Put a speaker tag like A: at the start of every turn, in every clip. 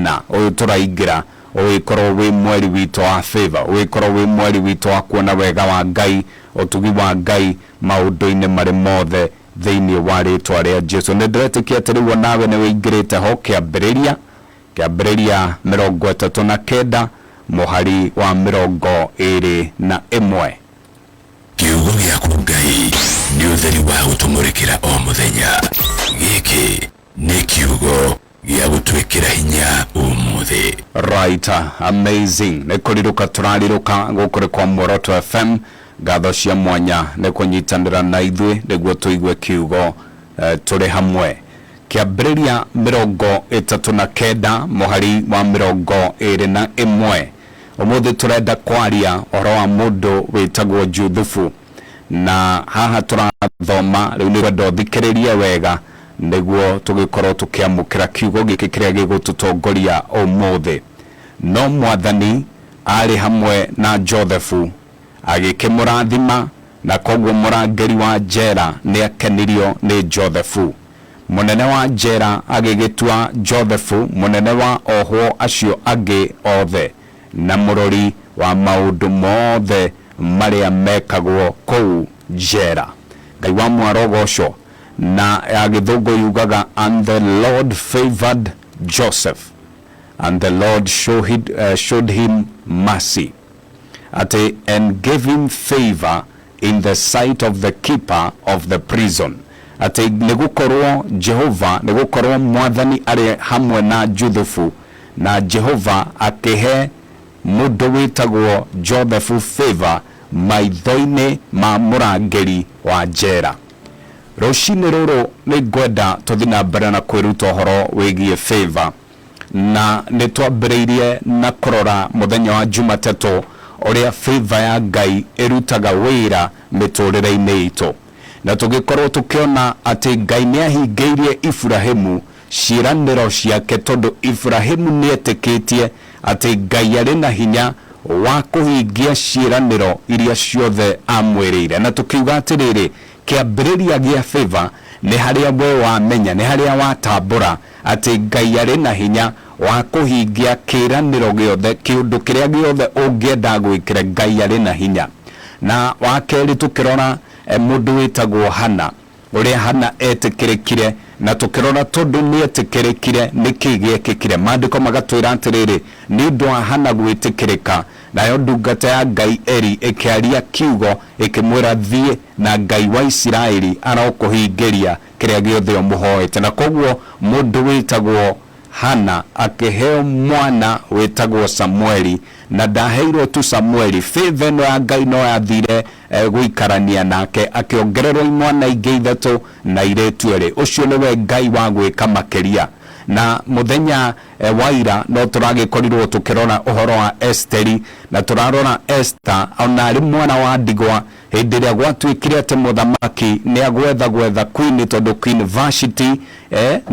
A: Ĩna ũyũ tũraingĩra ũgĩkorwo wĩ mweri witũ wa favor, ũgĩkorwo wĩ mweri witũ wa kuona wega wa Ngai, ũtugi wa Ngai maũndũ-inĩ marĩ mothe thĩinĩ wa rĩtwa rĩa Jesu. Nĩ ndĩretĩkia atĩ rĩu onawe nĩ wĩingĩrĩte ho. Kĩambĩrĩria, Kĩambĩrĩria 39 mũhari wa 21.
B: Kiugo gĩaku Ngai nĩ ũtheri wa gũtũmũrĩkĩra o mũthenya. Gĩkĩ nĩ kiugo gĩa gũtwĩkĩra hinya ũmũthĩ.
A: Right, amazing. Nĩ kũrirũka tũrarirũka gũkũ nĩ kwa Muoroto FM. Ngatho cia mwanya nĩ kũnyitanĩra na ithuĩ nĩguo tũigue kiugo tũrĩ hamwe. Kĩambĩrĩria 39 mũhari wa 21. Ũmũthĩ tũrenda kwaria ũhoro wa mũndũ wĩtagwo Juthubu, na haha tũrathoma rĩu nĩ kwenda ũthikĩrĩrie wega nĩguo tũgĩkorwo tũkĩamũkĩra kiugo gĩkĩ kĩrĩa gĩgũtũtongoria ũmũthĩ. No Mwathani aarĩ hamwe na Jothefu, agĩkĩmũrathima, na koguo mũrangĩri wa njera nĩakenirio nĩ Jothefu. Mũnene wa njera agĩgĩtua Jothefu mũnene wa ohwo acio angĩ othe, na mũrori wa maũndũ mothe marĩa mekagwo kũu njera. Ngai wa mwarogocwo. Na ya Gĩthũngũ yugaga, "And the Lord favored Joseph, and the Lord showed him mercy," atĩ "and gave him favor in the sight of the keeper of the prison," atĩ nĩ gũkorwo Jehova, nĩ gũkorwo Mwathani arĩ hamwe na Juthubu, na Jehova akĩhe mũndũ wĩtagwo Joseph favor maitho-inĩ ma mũrangĩri wa njera. Rũcinĩ rũrũ nĩ ngwenda tũthiĩ na mbere na kwĩruta ũhoro wĩgiĩ favor, na nĩ twambĩrĩirie na kũrora mũthenya wa Jumatatũ ũrĩa favor ya Ngai ĩrutaga wĩra mĩtũrĩre-inĩ itũ, na tũgĩkorwo tũkĩona atĩ Ngai nĩ ahingĩirie Iburahĩmu ciĩranĩro ciake, tondũ Iburahĩmu nĩ etĩkĩtie atĩ Ngai arĩ na hinya wa kũhingia ciĩranĩro iria ciothe amwĩrĩire. Na tũkiuga atĩrĩrĩ, kĩambĩrĩria gĩa favor nĩ harĩa we wamenya, nĩ harĩa watambũra atĩ Ngai arĩ na hinya wa kũhingia kĩĩranĩro gĩothe, kĩũndũ kĩrĩa gĩothe ũngĩenda gwĩkĩre, Ngai arĩ na hinya. Na wa kerĩ tũkĩrora mũndũ wĩtagwo Hana, ũrĩa Hana etĩkĩrĩkire, na tũkĩrora tondũ nĩ etĩkĩrĩkire nĩkĩ gĩekĩkire. Maandĩko magatwĩra atĩrĩrĩ, nĩ ũndũ wa Hana gwĩtĩkĩrĩka, nayo ndungata ya Ngai Eli ĩkĩaria kiugo ĩkĩmwĩra, "Thiĩ, na Ngai wa Isiraeli arokũhingĩria kĩrĩa gĩothe ũmũhoete." Na koguo mũndũ wĩtagwo Hana akĩheo mwana wĩtagwo Samueli, na ndaheirwo tu Samueli, favor ĩno ya Ngai no yathire gũikarania nake, akĩongererwo imwana ingĩ ithatũ na airĩtu erĩ. Ũcio nĩwe Ngai wa gwĩka makĩria. Na mũthenya wa ira no tũragĩkorirwo tũkĩrora ũhoro wa Esteri, na tũrarora Esther ona arĩ mwana wa ndigwa, hĩndĩ ĩrĩa gwatuĩkire atĩ mũthamaki nĩ agwetha gwetha queen, tondũ Queen Vashti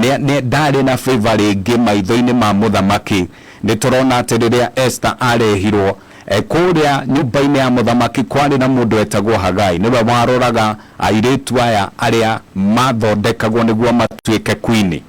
A: ndarĩ na favor rĩngĩ maitho-inĩ ma mũthamaki. Nĩ tũrona atĩ rĩrĩa Esther arehirwo kũrĩa nyũmba-inĩ ya mũthamaki, kwarĩ na mũndũ wetagwo Hagai, nĩwe waroraga airĩtu aya arĩa mathondekagwo nĩguo matuĩke queen.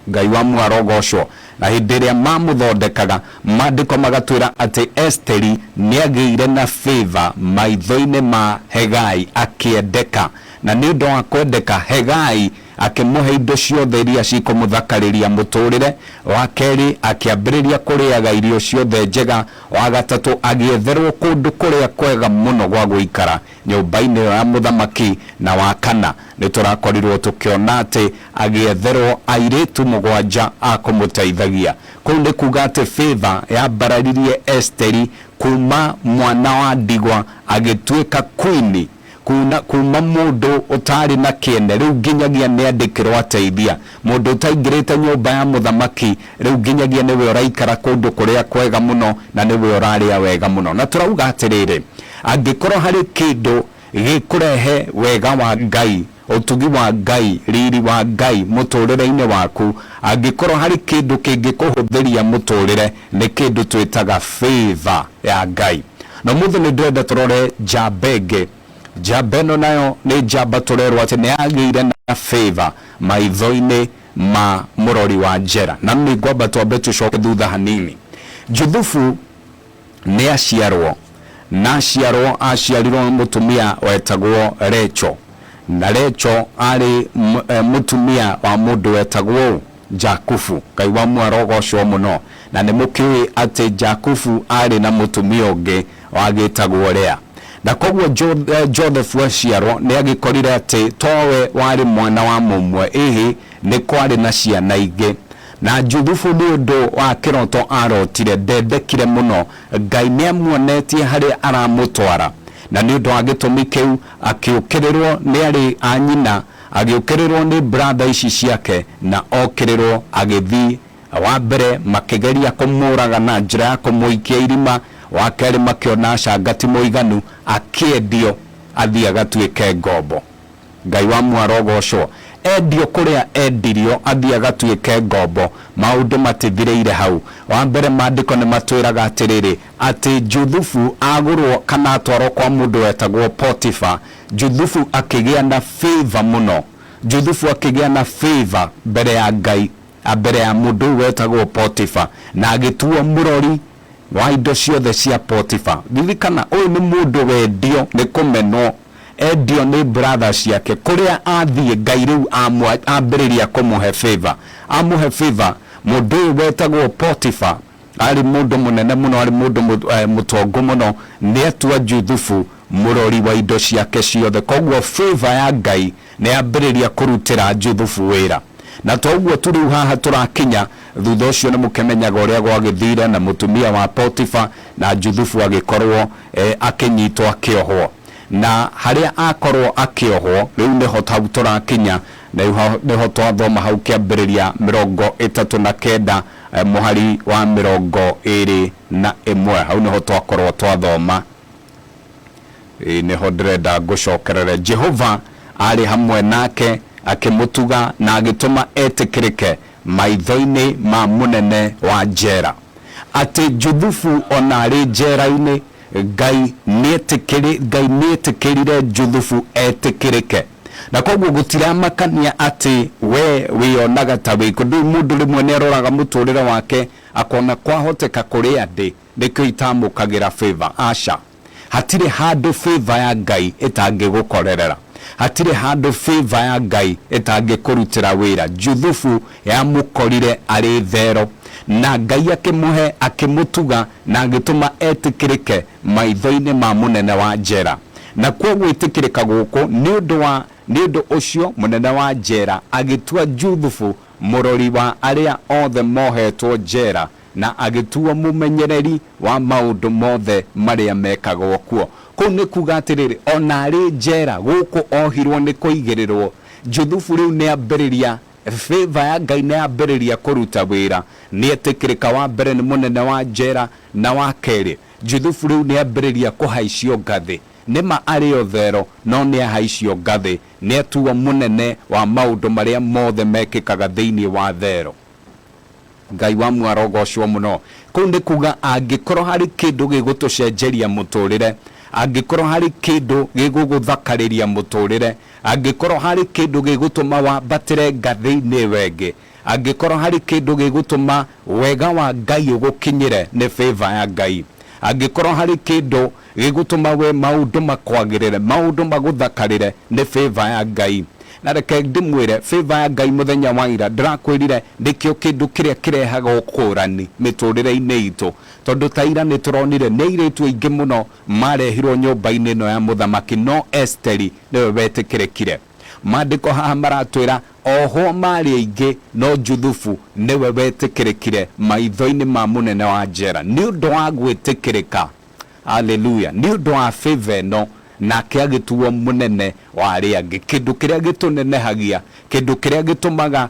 A: Ngai wa mwarogocwo. Na hĩndĩ ĩrĩa mamũthondekaga, maandĩko magatwĩra atĩ Esteri nĩ agĩire na favor maitho-inĩ ma Hegai, akĩendeka, na nĩ ũndũ wa kwendeka, Hegai akĩmũhe indo ciothe iria cikũmũthakarĩria mũtũrĩre. Wa kerĩ, akĩambĩrĩria kũrĩaga irio ciothe njega. Wa gatatũ, agĩetherwo kũndũ kũrĩa kwega mũno gwa gũikara nyũmba-inĩ ĩyo ya mũthamaki. Na wa kana, nĩ tũrakorirwo tũkĩona atĩ agĩetherwo airĩtu 7 a kũmũteithagia. Kũu nĩ kuga atĩ favor yambararirie Esteri kuma mwana wa ndigwa agĩtuĩka queen, kuma mũndũ ũtarĩ na kĩene rĩu nginyagia nĩ andĩkĩrwo ateithia, mũndũ ũtaingĩrĩte nyũmba ya mũthamaki rĩu nginyagia nĩwe ũraikara kũndũ kũrĩa kwega mũno na nĩwe ũrarĩa wega mũno. Na tũrauga atĩrĩrĩ, angĩkorwo harĩ kĩndũ gĩkũrehe wega wa Ngai, ũtugi wa Ngai, riri wa Ngai mũtũrĩre-inĩ waku, angĩkorwo harĩ kĩndũ kĩngĩkũhũthĩria mũtũrĩre, nĩ kĩndũ twĩtaga favor ya Ngai. Na ũmũthĩ nĩ ndĩrenda tũrore njamba ĩngĩ. Njamba ĩno nayo nĩ njamba tũrerwo atĩ nĩ yagĩire na favor maitho-inĩ ma mũrori wa njera. Na nĩ ngwamba twambe tũcoke thutha hanini. Juthufu nĩ aciarwo, na aciarwo aciarirwo nĩ mũtumia wetagwo Recho, na Recho arĩ mũtumia wa mũndũ wetagwo ũ? Jakubu. Ngai wa muoyo arogocwo mũno. Na nĩ mũkĩũĩ atĩ Jakubu arĩ na mũtumia ũngĩ wagĩtagwo Lea. Na koguo Joseph aciarwo nĩ agĩkorire atĩ towe warĩ mwana wa mũmwe, ĩhĩ, nĩ kwarĩ na ciana ingĩ. Na Juthubu nĩ ũndũ wa kĩroto arotire ndendekire mũno. Ngai nĩ amuonetie harĩa aramũtwara, na nĩ ũndũ wa gĩtũmi kĩu akĩũkĩrĩrwo nĩ arĩ a nyina, agĩũkĩrĩrwo nĩ brother ici ciake, na okĩrĩrwo agĩthiĩ. Wa mbere makĩgeria kũmũraga na njĩra ya kũmũikia irima, wa kerĩ makĩona aca ti mũiganu, akĩendio athiĩ agatuĩke ngombo. Ngai wa muoyo arogocwo. Endio kũrĩa endirio athiĩ agatuĩke ngombo, maũndũ matithirĩire hau. Wa mbere maandĩko nĩ matwĩraga atĩrĩrĩ, atĩ Juthubu agũrwo kana atwarwo kwa mũndũ wetagwo Potifa. Juthubu akĩgĩa na favor mũno. Juthubu akĩgĩa na favor mbere ya Ngai, mbere ya mũndũ ũyũ wetagwo Potifa, na agĩtuo mũrori wa indo ciothe cia Potifa. Ririkana, ũyũ nĩ mũndũ wendio nĩ kũmenwo, endio nĩ brother ciake. Kũrĩa athiĩ, Ngai rĩu ambĩrĩria kũmũhe favor. Amũhe favor, mũndũ ũyũ wetagwo Potifa arĩ mũndũ mũnene mũno, arĩ mũndũ mũtongu mũno, nĩ atua Juthubu mũrori wa indo ciake ciothe. Koguo favor ya Ngai nĩ yambĩrĩria kũrutĩra Juthubu wĩra. Na to ũguo tu, rĩu haha tũrakinya thutha ũcio nĩ mũkĩmenyaga ũrĩa gwagĩthire na mũtumia wa Potifa, na Juthubu agĩkorwo akĩnyitwo akĩohwo. Na harĩa akorwo akĩohwo, rĩu nĩho hau tũrakinya, nĩho twathoma hau kĩambĩrĩria 39 mũhari wa 21, hau nĩho twakorwo twathoma. Nĩho ndĩrenda ngũcokerere. Jehova arĩ hamwe nake, akĩmũtuga na agĩtũma etĩkĩrĩke maitho-inĩ ma mũnene wa njera. Atĩ Juthubu ona arĩ njera-inĩ, Ngai nĩetĩkĩrire Juthubu etĩkĩrĩke. Na koguo gũtiramakania atĩ we wĩyonaga ta wĩ kũ. Mũndũ rĩmwe nĩ aroraga mũtũrĩre wake akona kwahoteka kũrĩa ndĩ nĩkĩo itamũkagĩra favor. Aca, hatirĩ handũ favor ya Ngai ĩtangĩgũkorerera, hatirĩ handũ favor ya Ngai ĩtangĩkũrutĩra wĩra. Juthubu yamũkorire arĩ thero, na Ngai akĩmũhe, akĩmũtuga na agĩtũma etĩkĩrĩke maitho-inĩ ma mũnene wa njera. Na kuo gwĩtĩkĩrĩka gũkũ, nĩ ũndũ ũcio mũnene wa njera agĩtua Juthubu mũrori wa arĩa othe mohetwo njera, na agĩtuo mũmenyereri wa maũndũ mothe marĩa mekagwo kuo. Kũu nĩ kuga atĩrĩrĩ, ona arĩ njera gũkũ ohirwo nĩ kũigĩrĩrwo, Juthubu rĩu nĩ ambĩrĩria, favor ya Ngai nĩ yambĩrĩria kũruta wĩra. Nĩ etĩkĩrĩka wa mbere nĩ mũnene wa njera, na wa kerĩ Juthubu rĩu nĩ ambĩrĩria kũhaicio ngathĩ. Nĩma arĩ o thero, no nĩ ahaicio ngathĩ, nĩ atuo mũnene wa maũndũ marĩa mothe mekĩkaga thĩinĩ wa thero. Ngai wa muoyo arogocwo mũno. Kũu nĩ kuga angĩkorwo harĩ kĩndũ gĩgũtũcenjeria mũtũrĩre, angĩkorwo harĩ kĩndũ gĩgũgũthakarĩria mũtũrĩre, angĩkorwo harĩ kĩndũ gĩgũtũma wambatĩre ngathĩ-inĩ ĩyo ĩngĩ, angĩkorwo harĩ kĩndũ gĩgũtũma wega wa Ngai ũgũkinyĩre, nĩ favor ya Ngai. Angĩkorwo harĩ kĩndũ gĩgũtũma we maũndũ makwagĩrĩre, maũndũ magũthakarĩre, nĩ favor ya Ngai. Na reke ndĩmwĩre, favor ya Ngai mũthenya wa ira ndĩrakwĩrire nĩkĩo kĩndũ kĩrĩa kĩrehaga ũkũrani mĩtũrĩre-inĩ itũ. Tondũ ta ira nĩ tũronire nĩ airĩtu aingĩ mũno marehirwo nyũmba-inĩ ĩno ya mũthamaki, no Esteri nĩwe wetĩkĩrĩkire. Maandĩko haha maratwĩra ohwo marĩ aingĩ, no Juthubu nĩwe wetĩkĩrĩkire maitho-inĩ ma mũnene wa njera. Nĩ ũndũ wa gwĩtĩkĩrĩka, haleluya, nĩ ũndũ wa favor ĩno, nake agĩtuo mũnene wa arĩa angĩ. Kĩndũ kĩrĩa gĩtũnenehagia, kĩndũ kĩrĩa gĩtũmaga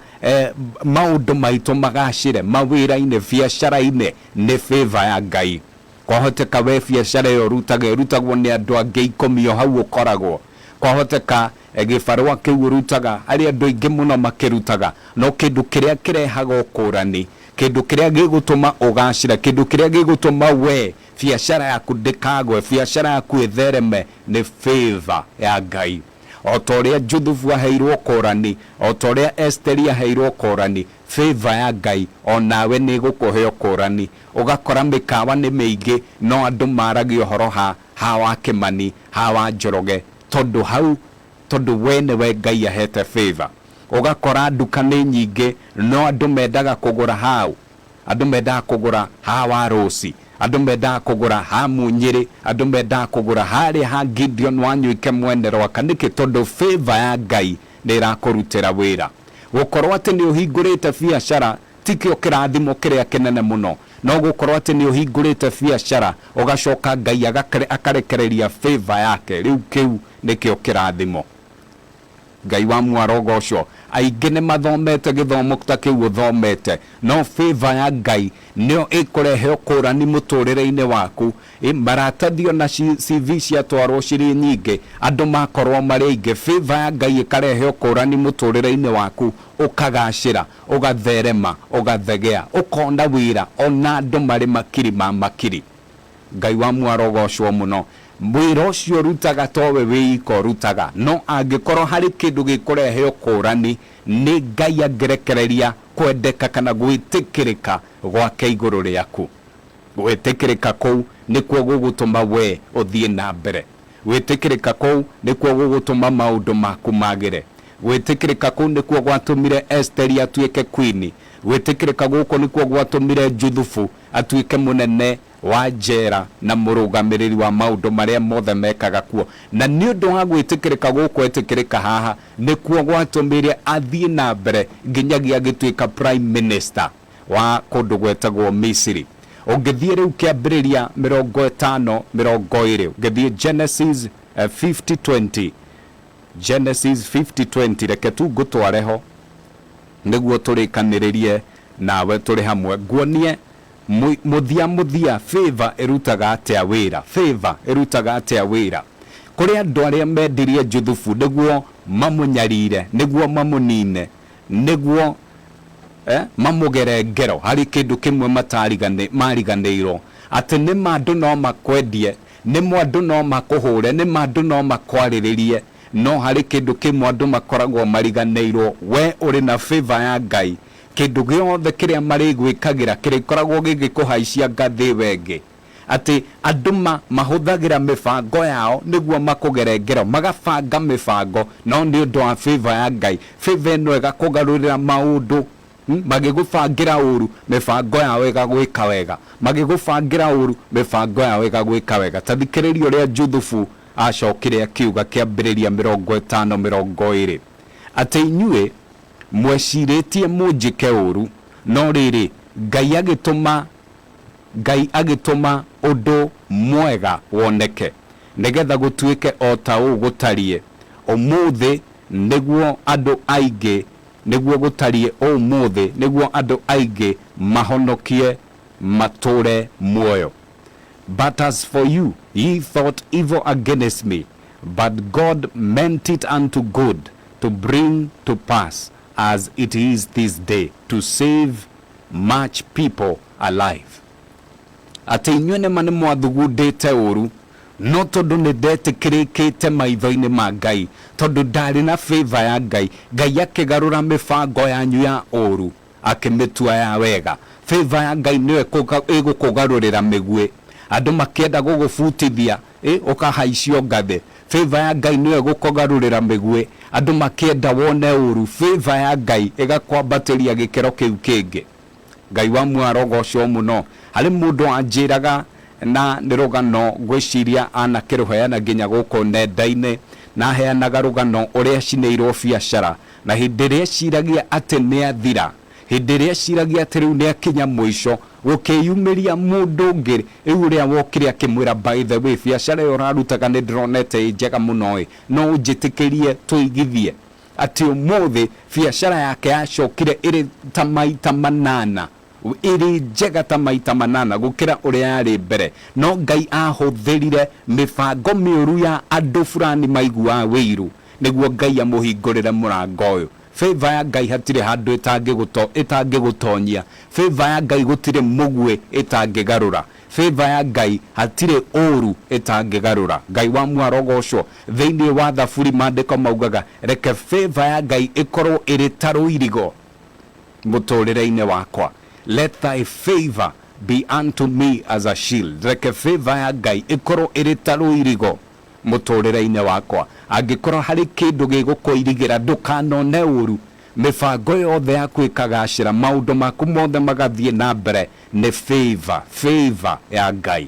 A: maũndũ maitũ magacĩre mawĩra-inĩ, biacara-inĩ, nĩ favor ya Ngai. Kwahoteka we biacara ĩyo ũrutaga ĩrutagwo nĩ andũ angĩ 10 o hau ũkoragwo. Kwahoteka gĩbarũa kĩu ũrutaga harĩ andũ aingĩ mũno makĩrutaga, no kĩndũ kĩrĩa kĩrehaga ũkũrani, kĩndũ kĩrĩa gĩgũtũma ũgacĩre, kĩndũ kĩrĩa gĩgũtũma we biacara yaku ndĩkagwe, biacara yaku ĩthereme, nĩ favor ya Ngai. O ta ũrĩa Juthubu aheirwo ũkũrani, o ta ũrĩa Esiteri aheirwo ũkũrani, favor ya Ngai o nawe nĩ ĩgũkũhe ũkũrani. Ũgakora mĩkawa nĩ mĩingĩ no andũ maragia ũhoro ha ha wa Kĩmani, ha wa Njoroge, tondũ hau tondũ we nĩwe Ngai ahete favor. Ũgakora nduka nĩ nyingĩ no andũ mendaga kũgũra hau. Andũ mendaga kũgũra ha wa Rose, andũ mendaga kũgũra ha Munyĩrĩ, andũ mendaga kũgũra harĩa ha Gideon Wanyuike mwene Rwaka. Nĩkĩ? Tondũ favor ya Ngai nĩ ĩrakũrutĩra wĩra. Gũkorwo atĩ nĩ ũhingũrĩte biacara tikĩo kĩrathimo kĩrĩa kĩnene mũno, no gũkorwo atĩ nĩ ũhingũrĩte biacara ũgacoka Ngai akarekereria favor yake, rĩu kĩu nĩkĩo kĩrathimo. Ngai wa mwarogocwo. Aingĩ nĩ mathomete gĩthomo ta kĩu ũthomete, no favor ya Ngai nĩyo ĩkũrehe ũkũrani mũtũrĩre-inĩ waku. Maratathi ona CV ciatwarwo cirĩ nyingĩ, andũ makorwo marĩ aingĩ, favor ya Ngai ĩkarehe ũkũrani mũtũrĩre-inĩ waku, ũkagacĩra, ũgatherema, ũgathegea, ũkona wĩra ona andũ marĩ makiri ma makiri. Ngai wa mwarogocwo mũno. Wĩra ũcio ũrutaga towe wĩ ika ũrutaga, no angĩkorwo harĩ kĩndũ gĩkũrehe ũkũrani, nĩ Ngai angĩrekereria kwendeka kana gwĩtĩkĩrĩka gwake igũrũ rĩaku. Gwĩtĩkĩrĩka kũu nĩkuo gũgũtũma we ũthiĩ na mbere. Gwĩtĩkĩrĩka kũu nĩkuo gũgũtũma maũndũ maku magĩre. Gwĩtĩkĩrĩka kũu nĩkuo gwatũmire Esiteri atuĩke queen. Gwĩtĩkĩrĩka gũkũ nĩkuo gwatũmire Juthubu atuĩke mũnene wa njera na mũrũgamĩrĩri wa maũndũ marĩa mothe mekaga kuo. Na nĩ ũndũ wa gwĩtĩkĩrĩka gũkũ etĩkĩrĩka haha, nĩkuo gwatũmire athiĩ na mbere nginyagia agĩtuĩka prime minister wa kũndũ gwetagwo Misiri. Ũngĩthiĩ rĩu kĩambĩrĩria 50:20, ũngĩthiĩ Genesis 50:20, Genesis 50:20, reke tu ngũtware ho nĩguo tũrĩkanĩrĩrie nawe tũrĩ hamwe, nguonie mũthia mũthia favor ĩrutaga atĩa wĩra. Favor ĩrutaga atĩa wĩra. Kũrĩ andũ arĩa mendirie Juthubu nĩguo mamũnyarire, nĩguo mamũnine, nĩguo mamũgere ngero harĩ kĩndũ kĩmwe mariganĩirwo, atĩ nĩ ma andũ no makwendie, nĩ ma andũ no makũhũre, nĩ ma andũ no makwarĩrĩrie, no harĩ kĩndũ kĩmwe andũ makoragwo mariganĩirwo, we ũrĩ na favor ya Ngai. Kĩndũ gĩothe kĩrĩa marĩgwĩkagĩra kĩrĩkoragwo gĩgĩkũhaicia ngathĩ ĩyo ĩngĩ. Atĩ andũ mahũthagĩra mĩbango yao nĩguo makũgere ngero, magabanga mĩbango, no nĩ ũndũ wa favor ya Ngai, favor ĩno ĩgakũgarũrĩra maũndũ. Magĩgũbangĩra ũru, mĩbango yao ĩgagwĩka wega. Magĩgũbangĩra ũru, mĩbango yao ĩgagwĩka wega. Ta thikĩrĩria ũrĩa Juthubu acokire akiuga kĩambĩrĩria 50:20, atĩ inyuĩ mwecirĩtie mũnjĩke ũru, no rĩrĩ, Ngai agĩtũma Ngai agĩtũma ũndũ mwega woneke, nĩgetha gũtuĩke o ta ũũ gũtariĩ ũmũthĩ, nĩguo andũ aingĩ nĩguo gũtariĩ ũmũthĩ, nĩguo andũ aingĩ mahonokie matũũre muoyo. But as for you, ye thought evil against me, but God meant it unto good, to bring to pass as it is this day, to save much people alive. Atĩ inyuĩ nĩma nĩ mwathugundĩte ũru, no tondũ nĩ ndetĩkĩrĩkĩte maitho-inĩ ma Ngai, tondũ ndarĩ na favor ya Ngai, Ngai akĩgarũra mĩbango yanyu ya ũru akĩmĩtua ya wega. Favor ya Ngai nĩyo ĩgũkũgarũrĩra mĩguĩ. Andũ makĩenda gũgũbutithia, ũkahaicio ngathĩ. Favor ya Ngai nĩyo ĩgũkũgarũrĩra mĩguĩ. Andũ makĩenda wone ũru, favor ya Ngai ĩgakwambatĩria gĩkĩro kĩu kĩngĩ. Ngai wa muoyo arogocwo mũno. Harĩ mũndũ wanjĩraga na nĩ rũgano ngwĩciria anakĩrũheana nginya gũkũ nenda-inĩ, na aheanaga rũgano ũrĩa acinĩirwo biacara, na hĩndĩ ĩrĩa eciragia atĩ nĩ athira, hĩndĩ ĩrĩa eciragia atĩ rĩu nĩ akinya mũico, gũkĩyumĩria mũndũ ũngĩ rĩu ũrĩa wokire akĩmwĩra by the way, biacara ĩyo ũrarutaga nĩ ndĩronete ĩ njega mũno ĩ, no ũnjĩtĩkĩrie tũigithie. Atĩ ũmũthĩ biacara yake yacokire ĩrĩ ta maita manana, ĩrĩ njega ta maita manana gũkĩra ũrĩa yarĩ mbere. No Ngai ahũthĩrire mĩbango mĩũru ya andũ fulani maiguaga wĩiru nĩguo Ngai amũhingũrĩre mũrango ũyũ. Favor ya Ngai hatirĩ handũ ĩtangĩgũtonyia. Favor ya Ngai gũtirĩ mũguĩ ĩtangĩgarũra. Favor ya Ngai hatirĩ ũru ĩtangĩgarũra. Ngai wa muoyo arogocwo. Thĩinĩ wa Thaburi maandĩko maugaga, reke favor ya Ngai ĩkorwo ĩrĩ ta rũirigo mũtũrĩre-inĩ wakwa. Let thy favor be unto me as a shield. Reke favor ya Ngai ĩkorwo ĩrĩ ta rũirigo mũtũrĩre-inĩ wakwa. Angĩkorwo harĩ kĩndũ gĩgũkũirigĩra, ndũkanone ũru. Mĩbango yothe yaku ĩkagacĩra, maũndũ maku mothe magathiĩ na mbere, nĩ favor, favor ya Ngai.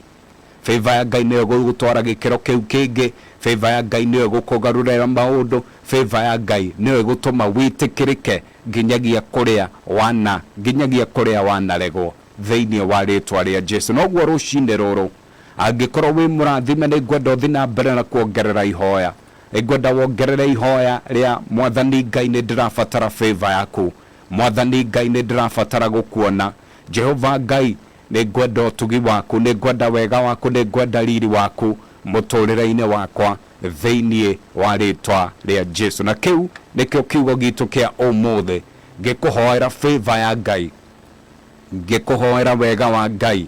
A: Favor ya Ngai nĩyo ĩgũgũtwara gĩkĩro kĩu kĩngĩ. Favor ya Ngai nĩyo ĩgũkũgarũrĩra maũndũ. Favor ya Ngai nĩyo ĩgũtũma wĩtĩkĩrĩke nginyagia kũrĩa wana, nginyagia kũrĩa wanaregwo, thĩinĩ wa rĩtwa rĩa Jesu. Noguo rũcinĩ rũrũ, angĩkorwo wĩ mũrathime, nĩ ngwenda ũthiĩ na mbere na kuongerera ihoya. Nĩ ngwenda wongerere ihoya rĩa Mwathani Ngai, nĩ ndĩrabatara favor yaku. Mwathani Ngai, nĩ ndĩrabatara gũkuona. Jehova Ngai, nĩ ngwenda ũtugi waku, nĩ ngwenda wega waku, nĩ ngwenda riri waku mũtũrĩre-inĩ wakwa, thĩinĩ wa rĩtwa rĩa Jesu. Na kĩu nĩkĩo kiugo gitũ kĩa ũmũthĩ, ngĩkũhoera favor ya Ngai, ngĩkũhoera wega wa Ngai,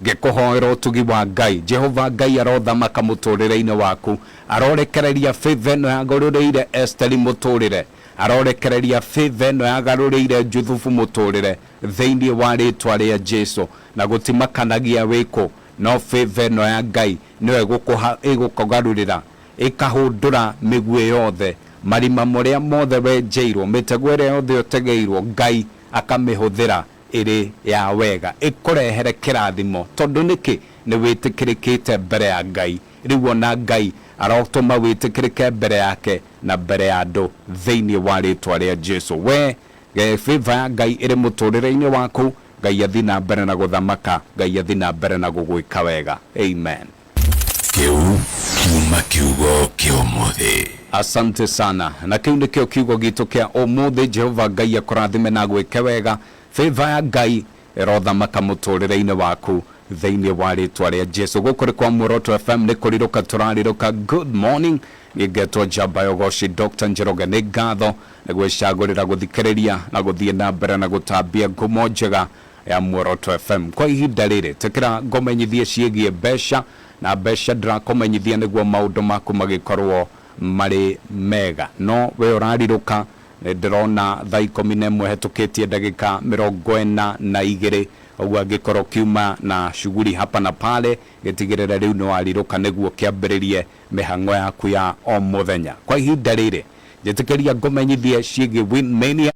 A: ngĩkũhoera ũtugi wa Ngai. Jehova Ngai arothamaka mũtũrĩre-inĩ waku, arorekereria favor ĩno yagarũrĩire Esteri mũtũrĩre, arorekereria favor ĩno yagarũrĩire Juthubu mũtũrĩre, thĩinĩ wa rĩtwa rĩa Jesu. Na gũtimakanagia wĩkũ, no favor ĩno ya Ngai nĩyo ĩgũkũgarũrĩra, ĩkahũndũra mĩguĩ yothe, marima marĩa mothe wenjeirwo, mĩtego ĩrĩa yothe ũtegeirwo, Ngai akamĩhũthĩra ĩrĩ ya wega, ĩkũrehere kĩrathimo. Tondũ nĩkĩ? Nĩ wĩtĩkĩrĩkĩte mbere ya Ngai. Rĩu ona Ngai arotũma wĩtĩkĩrĩke mbere yake na mbere ya andũ, thĩinĩ wa rĩtwa rĩa Jesu. We favor ya Ngai ĩrĩ mũtũrĩre-inĩ waku. Ngai athiĩ na mbere na gũthamaka, Ngai athiĩ na mbere na gũgwĩka wega. Amen.
B: Kĩu kiuma kiugo kĩa ũmũthĩ.
A: Asante sana. Na kĩu nĩkĩo kiugo gitũ kĩa ũmũthĩ. Jehova Ngai akũrathime na agwĩke wega. Favor ya Ngai ĩrothamaka mũtũrĩre-inĩ waku, thĩinĩ wa rĩtwa rĩa Jesu. Gũkũ nĩ kwa Muoroto FM, nĩ kũrirũka tũrarirũka. Good morning, niĩ ngetwo Njamba ya Ũgoci Dr. Njoroge. Nĩ ngatho nĩ gwĩcagũrĩra gũthikĩrĩria na gũthiĩ na mbere na gũtambia ngumo njega ya Muoroto FM. Kwa ihinda rĩrĩ, tĩkĩra ngũmenyithie ciĩgiĩ mbeca, na mbeca ndĩrakũmenyithia nĩguo maũndũ maku magĩkorwo marĩ mega. No we ũrarirũka, nĩ ndĩrona thaa 11 hetũkĩtie ndagĩka 42. Ũguo angĩkorwo kiuma na shughuli hapa na pale, gĩtigĩrĩre rĩu nĩ warirũka nĩguo kĩambĩrĩrie mĩhang'o yaku ya o mũthenya. Kwa ihinda rĩrĩ, njĩtĩkĩria ngũmenyithie ciĩgiĩ Winmania.